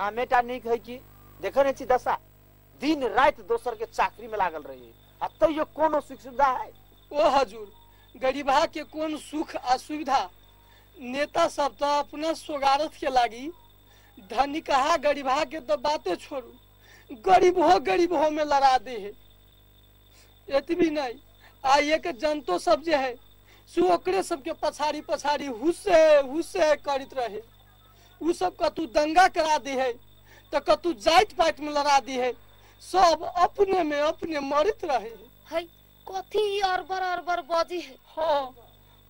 नामेटा नीक है कि देखे नहीं छी दशा, दिन राति दोसर के चाकरी में लागल रही आ तैयो कोनो सुख सुविधा है। ओ हजूर गरीबा के कोन सुख आ सुविधा, नेता सब तो अपना सोगारत के लागी धनिकहा गरीबा के तो बातें छोड़ू, गरीब हो में लड़ा दे है। एतबी नहीं आ एक जनतो सब जे है सो ओकरे सबके पछाड़ी पछाड़ी हुस्से हुस्से करत रहे। उ सब कतू दंगा करा दे है तो कतू जात पात में लड़ा दे है, सब अपने में अपने मरत रहे है। कथी अरबर अरबर बजी है। हाँ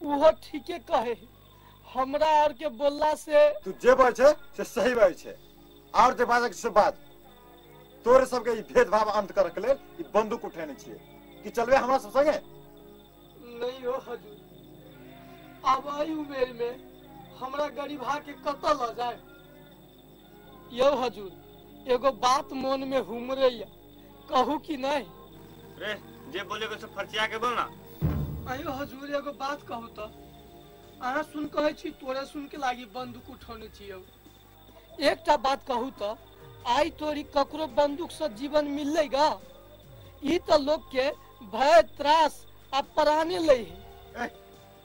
वो ठीके कहे, हमरा और के बोलला से तू जे बाज छे से सही बाज छे, और जे बाजक से बाज। तोरे सबके ई भेदभाव अंत करे के लेल ई बंदूक उठेने छिए कि चलबे हमरा सब संगे? नहीं हो हजूर, अब आई उमेर में हमरा गरीबा के कतल ल जाए। यो हजूर एगो बात मन में हुमरे, कहू कि नहीं? रे जे बोले के से फरचिया के बोल ना। आयो हजूर एगो बात कहू तो अहाँ सुन कहै छी, तोरे सुन के लागी बंदूक उठौने छियौ। एकटा बात कहू तो आई तोरी ककरो बंदूक से जीवन मिललै गा? ई तो लोग के भय त्रास आ प्राणे लै है।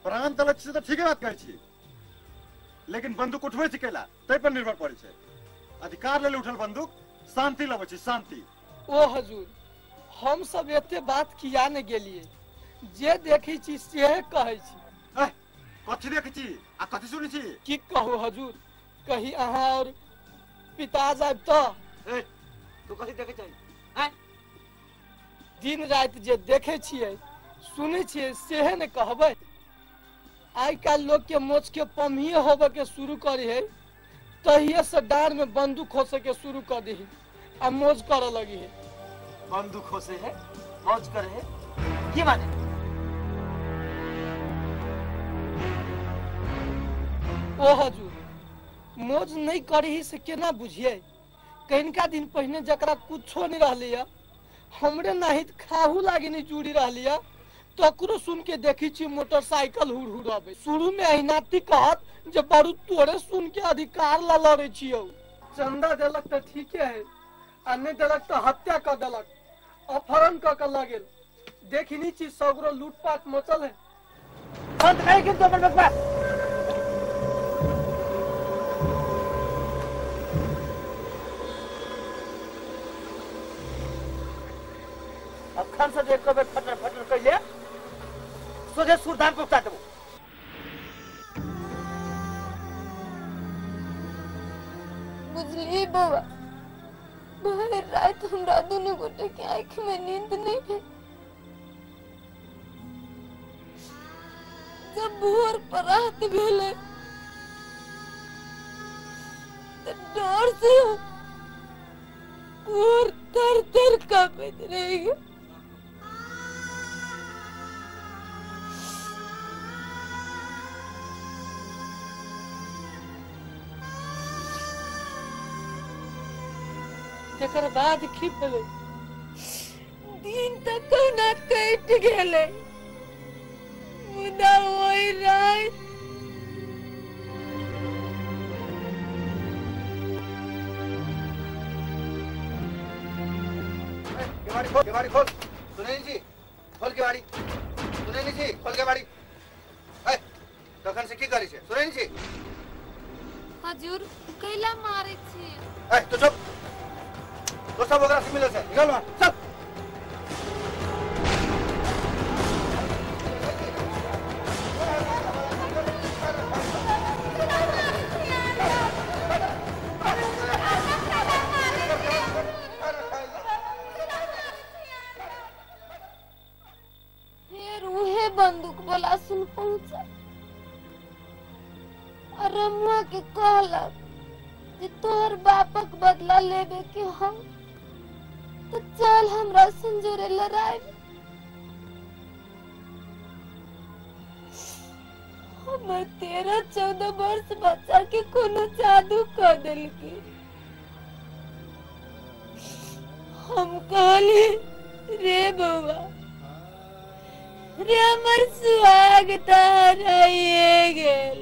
प्राण त लै छी त ठीके बात कहै छी, लेकिन बंदूक उठबै छी कैला तै पर निर्भर पड़ै छै। अधिकार लेल उठल बंदूक शांति लबै छै, शांति। ओ हजूर हम सब एते बात किया ने गेलिए, जे देखै छी सेहे कहै छी। कथी देखै छी आ कथी सुनै छी? की कहू हजूर, कहीं अहाँ और पिता जाब तो। तू कथी देखै छी? आँय दिन राति जे देखै छियै सुनै छियै सेहे ने कहबै। आइ काल्हि लोग के मोच के पम्हिए होबे के शुरू करी है, तहिए से डार में बंदूक खोसे के शुरू कर दी आ मौज करे लगी है। बंदूक खोसे है मौज करे है की माने? ओ हजूर मौज नहीं करी से केना बुझिए? कनिका दिन पहिने जकरा कुछो नहीं रहलिया, हमरे नाहित खाहू लागी नहीं जुड़ी रहलिया, तकरो सुन के देखी छी मोटरसाइकिल हुड़ हुड़ाबे। शुरू में अहिनाती कहत जे बरू तोरे सुन के अधिकार ला लड़े छियौ। चंदा देलक तो ठीके है आ नहीं देलक तो हत्या कर देलक, अपहरण कर के लगेल। देखनी छी सगरो लूटपाट मचल है। बंद कर के तो अपन बकवास। अखन से देख के फटर फटर कइले सोझे सुरधाम पहुंचा देबो। बुझली बौआ, भर रात हमरा दुनू गोटे के आँख में नींद नहीं भेल। जब भोर परात भेलै त डर से भोर थर थर कांपैत रहि गेल। तकर बाद की भेलै? दिन तक कहुना कटि गेलै, मुदा ओहि राति केवाड़ी खोल, केवाड़ी खोल। सुनैनी जी खोल केवाड़ी, सुनैनी जी खोल केवाड़ी। ए तखन से की करै छै सुनैनी जी? हजूर कैला मारै छी? ए तो चुप, तो सब ओकरा से मिले छै, निकल बाहर चल। फिर उहे बंदूक वाला सुन पहुंचा और रमुआ के कहलक जे तोहर बापक बदला लेबे के हम तो चल हमरा संजोरे लड़ाई। हमर 13-14 वर्ष बच्चा के कोनो जादू कर देलकै। हम कहली रे बउआ रे हमर सुहाग हराइए गेल,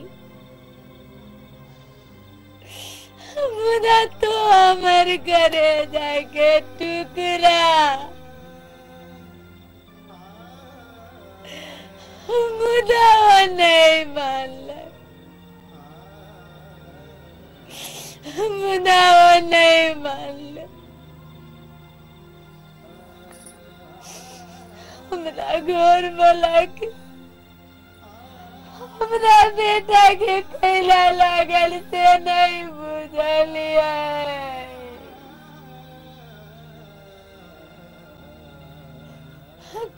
हम मुदा तो हमर घरे जाके टुकड़ा, मुदा ओ नहीं मानलक, मुदा ओ नहीं मानलक। हमरा घर वाला के हमरा बेटा के कैला लागल से नहीं बुझलियै।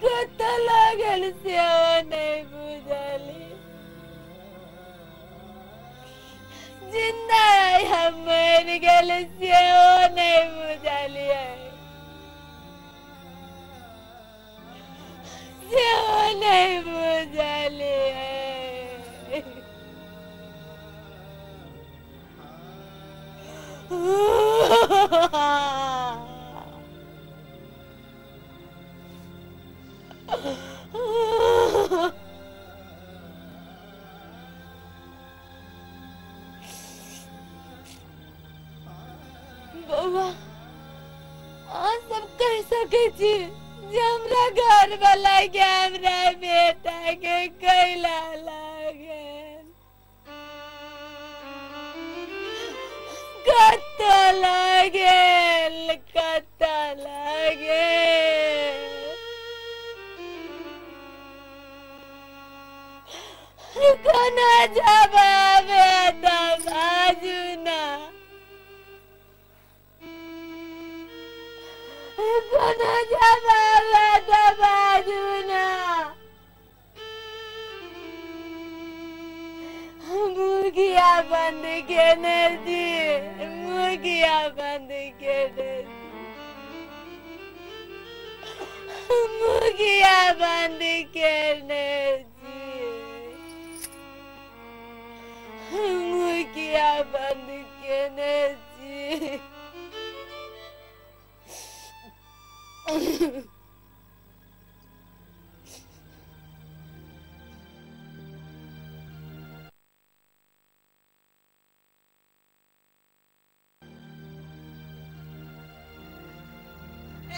कतऽ लागल से नहीं बुझलियै। जिंदा हम मरि गेल से नहीं बुझलियै, से नहीं बुझलियै। बौआ, अहाँ सब कहि सकै छी जे हमरा घर वाला के हमरा बेटा के कैला लागल, कतऽ लागल, कतऽ लागल। कोना जवाब तऽ बाजू ना, कोना जवाब तऽ बाजू ना। मुर्गिया बंद केने छी, मुर्गिया बंद केने छी, मुर्गिया बंद केने छी, मुर्गिया बंद केने छी।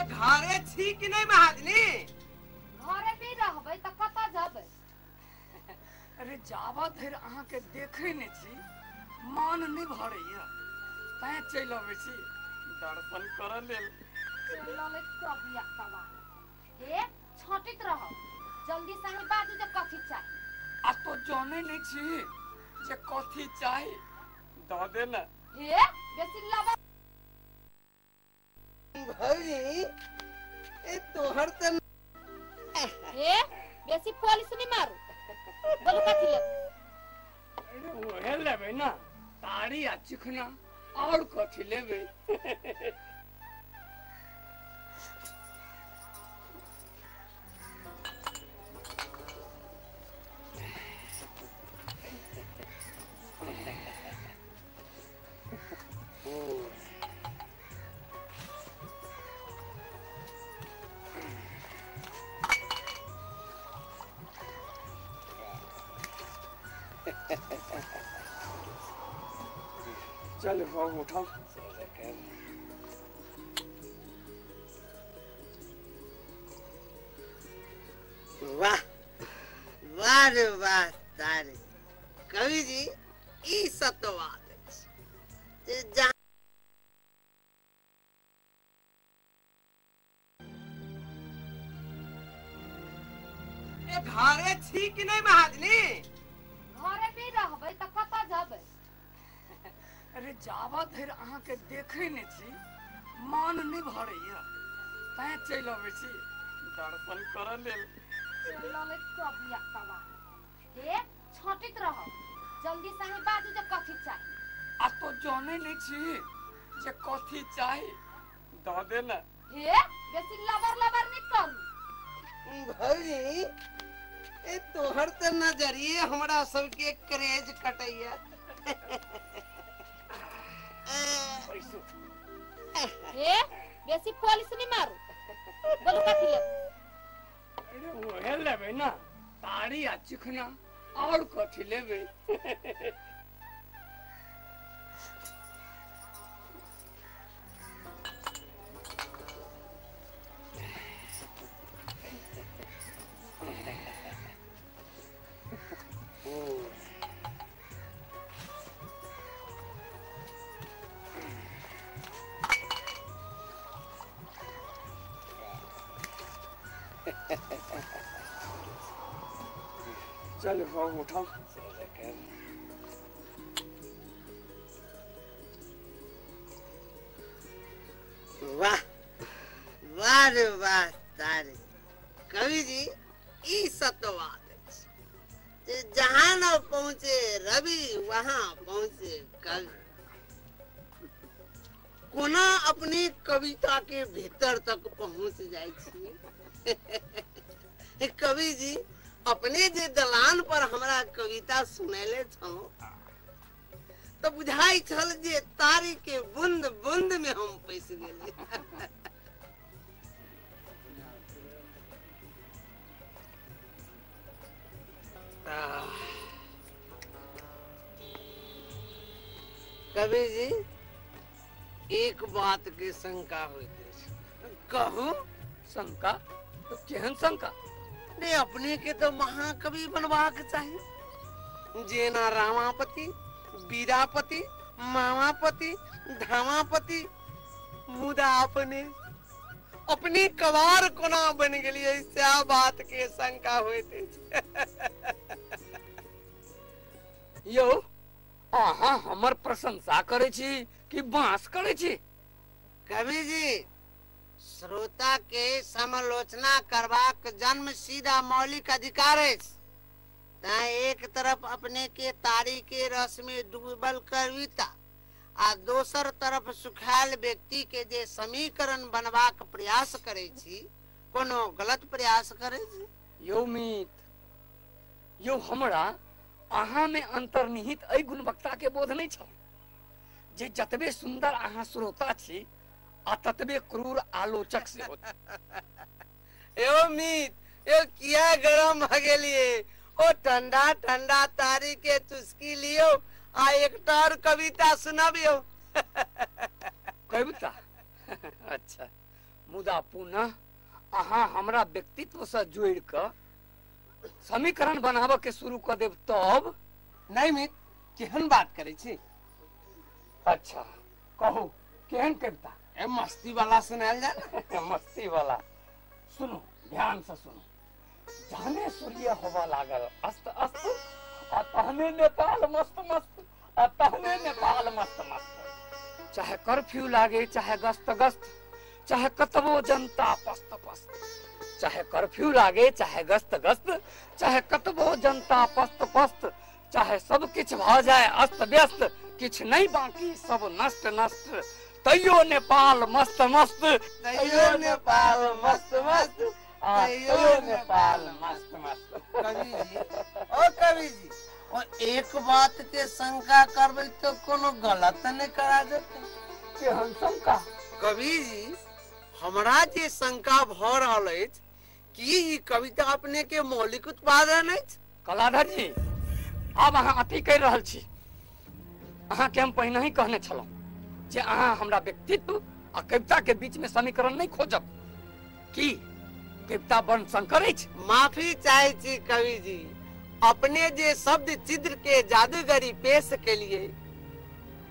घरे छी कि नहीं महाजनी? घरे भी रहबै त कतऽ जेबै? अरे जाबा धरि अहाँके देखै नहि छी मन नहि भरैया, तैं चलि अबै छी दर्शन करऽ लेल। हे छटैत रहब, जल्दी से अहाँ बाजू जे कथी चाही। आ तो जानै नहि छी जे कथी चाही, दऽ दे ने। हे बेसी लबा भौजी, ए तोहर त हे बेसी पॉलिश नहीं मारू, बोलू कथी लेब? अरे ओहे लेबै ना, तारी आ चिकना, और कथी लेबै? चल बाबू उठाओ। वाह वाह रे वाह तारे कवि जी, ई सत्य बात अछि जे घरे छी कि नहीं महाजनी? घरे भी रहबै त कतऽ जेबै? अरे जाबा धरि अहाँके देखै नहि छी मन नहि भरैया, तैं चलि अबै छी दर्शन करऽ लेल। हे छटैत रहब, जल्दी से अहाँ बाजू जे कथी चाही। आ तो जानै नहि छी जे कथी चाही, दऽ दे ने। हे बेसी लबर लबर नहि करू। भौजी, ए तोहर त नजरिए हमरा सबके क्रेज कटैया। हे बेसी पॉलिश नहीं मारू, बोलू कथी लेब? अरे ओहे लेबै ना, तारी आ चिकना, और कथी लेबै? चल हो उठाओ। वाह वाह रे वाह तारे कवि जी, ई सत्य बात अछि जहाँ न पहुँचे रवि वहाँ पहुँचे कवि। कोना अपने कविता के भीतर तक पहुँच जाय छी। कवि जी अपने जे दलान पर हमरा कविता सुनैले छलहुँ तो बुझाई छल जे तारी के बूंद बूंद में हम पैस गेली। कवि जी एक बात के शंका होइत अछि। कहू। शंका? तो केहन शंका? ने अपने के तो महाकवि बनबाक चाही, जेना रामापति, बीरापति, मामापति, धामापति, मुदा अपने अपने कबार कोना बन गेलियै सएह बात के शंका होइत अछि। यौ अहाँ हमर प्रशंसा करै छी कि बांस करै छी? कवि जी श्रोता के समालोचना करबाक जन्म सीधा मौलिक अधिकार अछि। तैं एक तरफ अपने के तारी के रस में डूबल कविता आ दोसर तरफ सुखायल व्यक्ति के जे समीकरण बनबाक प्रयास करै छी, कोनो गलत प्रयास करै छी? यौ मीत, यौ हमरा अहाँ में अंतर्निहित एहि गुणवत्ता के बोध नहीं छल जे जतबे सुंदर अहाँ श्रोता छी आ ततबे क्रूर आलोचक सेहो। यौ मीत, यौ किया गरम भ गेलियै? ओ ठंडा ठंडा तारी के चुस्की लियो आ एकटा और कविता सुनाबियो। कविता? अच्छा, मुदा पुनः अहाँ हमरा व्यक्तित्व से जोड़ के समीकरण बनाबऽ के शुरू कर देब तब? नहीं मीत, केहन बात करै छी? अच्छा कहू, केहन कविता? ए मस्ती वाला सुनायल जाय ना। मस्ती वाला सुनू, ध्यान से सुनू। जहने सूर्य होवा लागल अस्त अस्त, आ तहने नेपाल मस्त मस्त, आ तहने नेपाल मस्त मस्त। चाहे कर्फ्यू लागे, चाहे गस्त गस्त, चाहे कतबो जनता पस्त पस्त। चाहे कर्फ्यू लागे, चाहे गस्त गस्त, चाहे कतबो जनता पस्त पस्त, चाहे सब किछ भ जाए अस्त व्यस्त, किछ नहीं बाकी सब नष्ट नष्ट, तैयो नेपाल मस्त मस्त, तैयो नेपाल मस्त मस्त, तैयो नेपाल मस्त मस्त। कवि जी, ओ कवि जी, ओ एक बात के शंका करबै तो कोनो गलत नहीं करा जेतै? केहन शंका? कवि जी हमरा जे शंका भ रहल अछि कि ई कविता अपने के मौलिक उत्पादन अछि। कलाधर जी आब अहाँ अति करि रहल छी। अहाँ के हम पहिने ही कहने छलहुँ जे अहाँ हमरा व्यक्तित्व आ कविता के बीच में समीकरण नहीं खोजब। की कविता वर्ण संकर अछि? माफी चाहे छी कवि जी, अपने जे शब्द चित्र के जादूगरी पेश के लिए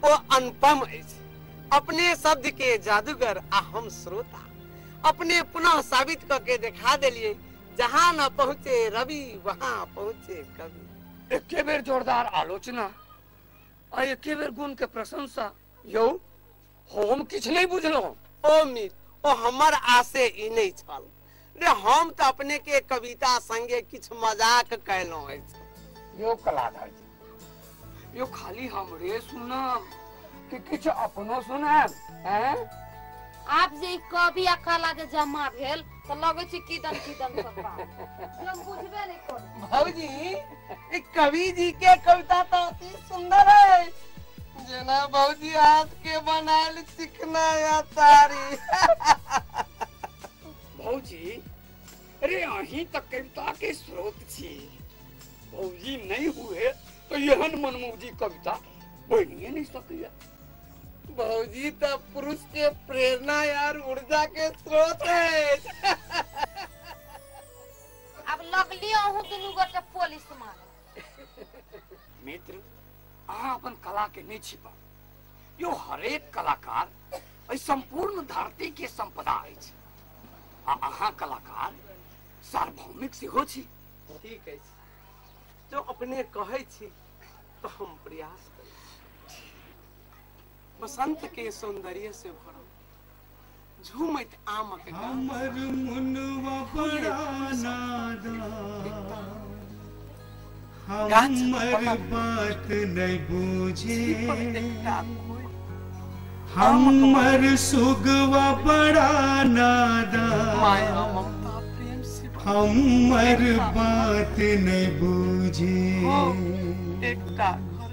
ओ अनुपम अछि। अपने शब्द के जादूगर आ हम श्रोता, अपने पुनः साबित करके दिखा दिलिए जहाँ न पहुँचे रवि वहाँ पहुँचे कवि। एके बेर जोरदार आलोचना आ एके बेर गुण के प्रशंसा, यौ हम किछ नहीं बुझलहुँ। ओ मीत, ओ हमर आशे ई नहीं छल रे, हम तो अपने के कविता संगे किछ मजाक कैलहुँ अछि। यौ कलाधर जी, यौ खाली हमरे सुनब कि किछ अपनो सुनाब? हैं आप जे कवि आ कला जे जमा भेल तो लगे छै किदन किदन सब बात हम बुझबे नहीं करी। भौजी ई कवि जी के कविता तो अति सुंदर है, जेना भौजी हाथ के बनायल चिकना या तारी। भौजी अरे अहीं तक कविता के स्रोत छी, भौजी नहीं हुए तो एहन मनमौजी कविता बनिए नहीं सकैया। भौजी तो पुरुष के प्रेरणा यार ऊर्जा के स्रोत है। अब लगली अहूँ दुनू गोटे पुलिस मारे। मित्र अहाँ अपन कला के नहीं छिपाउ। यो हरेक कलाकार एहि संपूर्ण धरती के संपदा अछि आ अहाँ कलाकार सार्वभौमिक सेहो छी। ठीक अछि, जो अपने कहै छी तो हम प्रयास करै छी। बसंत के सौंदर्य से भरल झूमैत आमक गाछ, हमर मुनवा बड़ा नादान, हमर बात नहीं बूझे, हमर सुगवा बड़ा नादान, माया ममता प्रेम से हमर बात नहीं बूझे। एकटा घर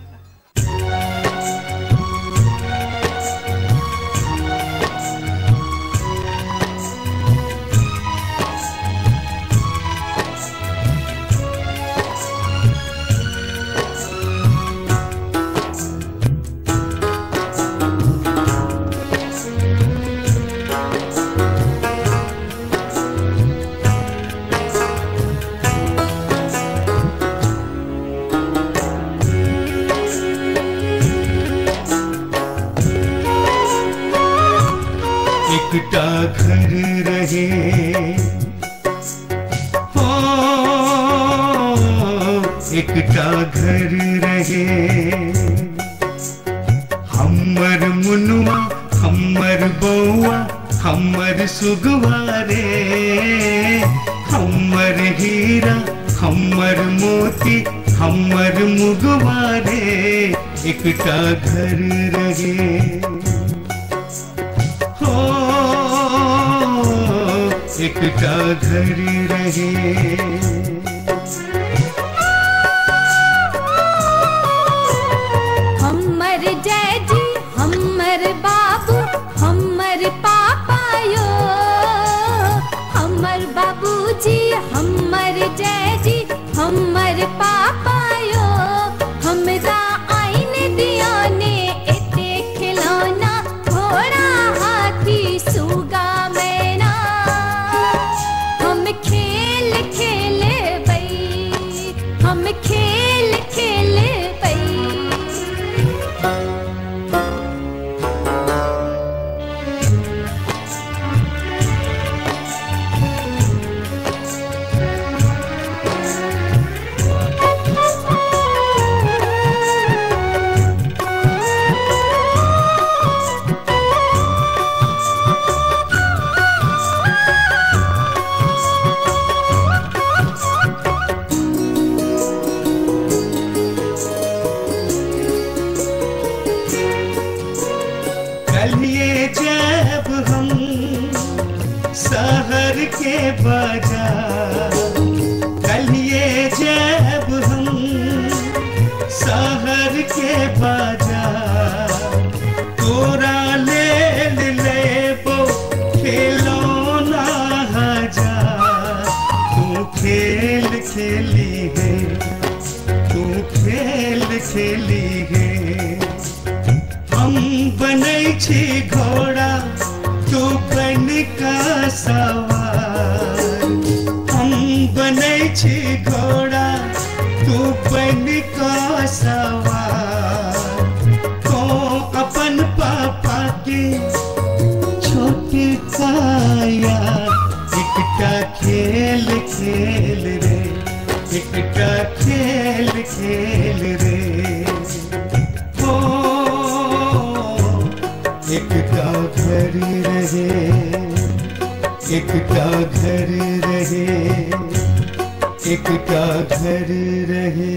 एकटा घर रहे हो, एकटा घर रहे, हमर मुनुआ हमर बौआ हमर सुगवा रे, हमर हीरा हमर मोती हमर मुगवा रे, एकटा घर रहे हो, एकटा घर रहे। हमर जय जी हमर बाबू हमर पापा यो, हमर बाबूजी हमर जय जी हमर पापा यो, हमरा आइन दिया ने एते खिलौना घोड़ा हाथी सुगा मैना, हम खेल खेलबै, हम खेल खेलबै। कलिए जब हम शहर के बाजार, कलिए जब हम शहर के बाजार, तोरा लेल लेबो खिलौना हजार, तू खेल खेली है, तू खेल खेली है, हम बनै छी घोड़ा तू बन का सवार, हम बनै छी घोड़ा तू बन का सवार, तो अपन पापा के छोट काया, एकटा खेल खेल रे, एकटा खेल खेल रे, हो एकटा घर रहे, एकटा घर रहे, एकटा घर रहे।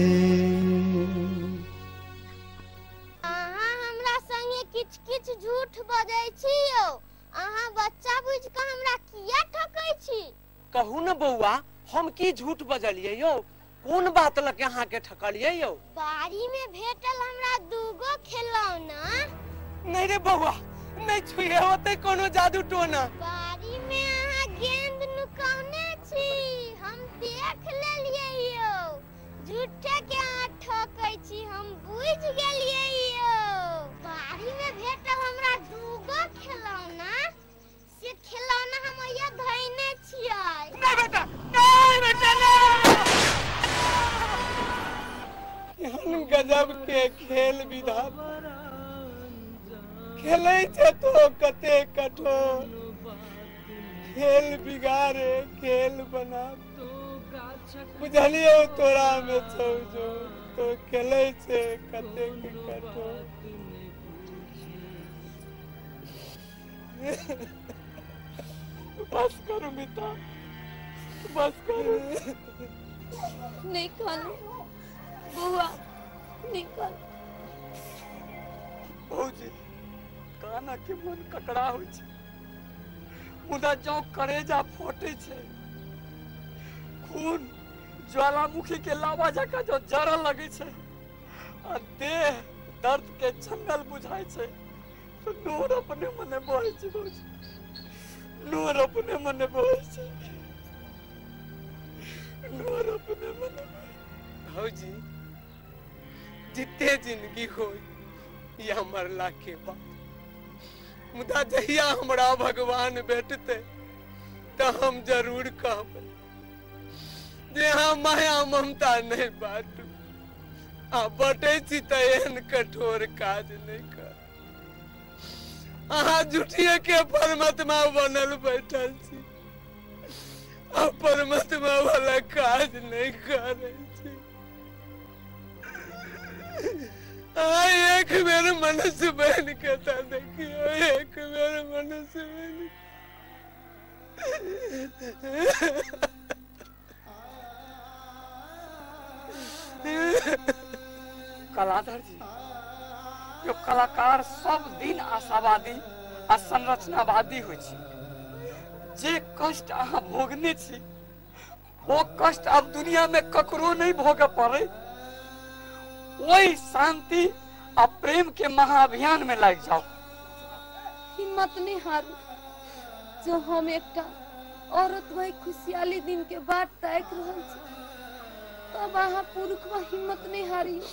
अहाँ हमरा संगे किछ किछ झूठ बजै छी यौ, अहाँ बच्चा बुझि कऽ हमरा किया ठकै छी? कहू न बौआ, हम की झूठ बजलियै यौ? कोन बात लऽ के अहाँ के ठकलियै यौ? बाड़ी में भेटल हमरा दूगो खिलौना। नहीं रे बौआ, नहीं छुए होते कोनो जादू टोना। बाड़ी में अहाँ गेंद नुकौने छी, हम देख लेलियै यौ। झूठे के अहाँ ठकै छी, हम बुझि गेलियै यौ। बाड़ी में भेटल हमरा दूगो खिलौना, से खिलौना हम ओहिया धैने छियै। नहीं बेटा, नहीं बेटा, नहीं। एहन गजब के खेल विधाता खेलै छै तो कते कठोर, खेल बिगाड़े खेल बना। बुझलियौ तोरा में छौ जो तो खेलै छै कतेक कठोर। बस करू मिता, बस करू। नहीं कानू बुआ, नहीं कानू। भौजी काना के मन ककड़ा होइ छै, मुदा जँ करेजा फटे छै, खून ज्वालामुखी के लावा जकाँ जो जरऽ लगै छै आ देह दर्द के जंगल बुझाइ छै, तो नोर अपने मने बहै छै भौजी, नोर अपने मने बहै छै, नोर अपने मने। भौजी जिते जिंदगी हो या मरला के बाद, मुदा जहिया हमरा भगवान भेटते तो हम जरूर कहबै जे हाँ माया ममता नहीं बाटू, आ बटे छी त एहन कठोर काज नहीं कर। अहाँ झूठिए के परमात्मा बनल बैठल छी, आ परमात्मा वाला काज नहीं करे छी। एक बेर मनुष्य बन के त देखियो, एक बेर मनुष्य बन। कलाधर जी, यो कलाकार सब दिन आशावादी आ संरचनावादी होइ छै। जे कष्ट अहाँ भोगने छी वो कष्ट अब दुनिया में ककरो नहीं भोगे पड़े। वही शांति आ प्रेम के महाअभियान में लाग जाओ। हिम्मत नहीं हारू, जो हम एकटा औरत वही खुशहाली दिन के बाट ताकि रहल छी, तब अहाँ पुरुखवा हिम्मत नहीं हारियो।